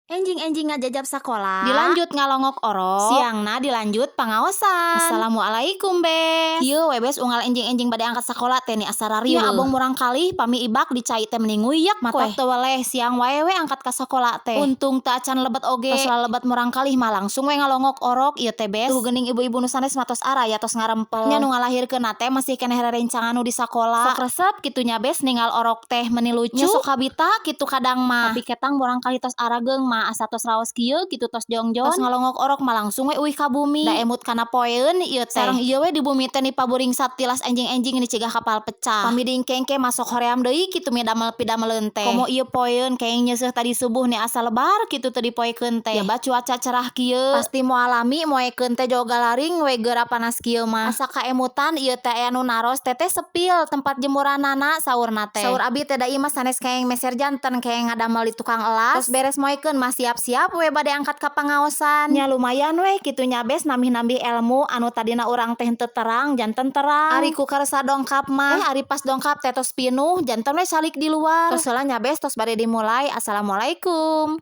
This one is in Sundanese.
Enjing-enjing ngajajab sakola. Dilanjut ngalongok orok. Siangna dilanjut pangaosan. Assalamualaikum, Bes. Kieu we, Bes, unggal enjing-enjing bade angkat sakola teh ni asa rariweuh. Nya abong murangkalih pami ibak di cai teh meni nguyak. Matak teu weleh siang wae we angkat ka sakola teh. Untung teu acan lebet oge. Tos lebet murangkalih mah langsung we ngalongok orok ieu teh, Bes. Tuh geuning ibu-ibu nu sanes mah tos araya, tos ngarempel. Nya nu ngalahirkeun teh masih keneh rerencangan nu di sakola. Sok resep kitu nya, Bes, ningal orok teh meni lucu. Nya sok kabita kitu kadang mah. Tapi ketang murangkalih tos arageung mah asa tos raos kieu kitu, tos jongjon. Tos ngalongok orok mah langsung we uih ka bumi. Da emut kana poeun ieu teh. Sareng ieu we di bumi teh ni paburingsat tilas enjing-enjing ini cigah kapal pecah. Pami diengke-engke masuk hoream deui kitu midamel pidameleun teh. Komo ieu poeun kenging nyeuseuh tadi subuh ni asa lebar kitu teu dipoekeun teh. Ya ba cuaca cerah kieu pasti moal lami moekeun teh, joga laring we geura panas kieu mah. Asa kaemutan ieu teh aya nu naros, "Teteh, sepil tempat jemuranana?" saurna teh. Saur abi teh, da ieu mah sanes kenging meser janten kenging ngadamel di tukang elas. Tos beres moekeun mah siap-siap we bade angkat ka pangaosan. Nya lumayan we kitu nya, Bes, nambih-nambih elmu anu tadina urang teh henteu terang janten terang. Ari ku karsa dongkap mah, eh, ari pas dongkap teh tos pinuh, janten we calik di luar. Tos heula nya, Bes, tos bade dimulai. Assalamualaikum.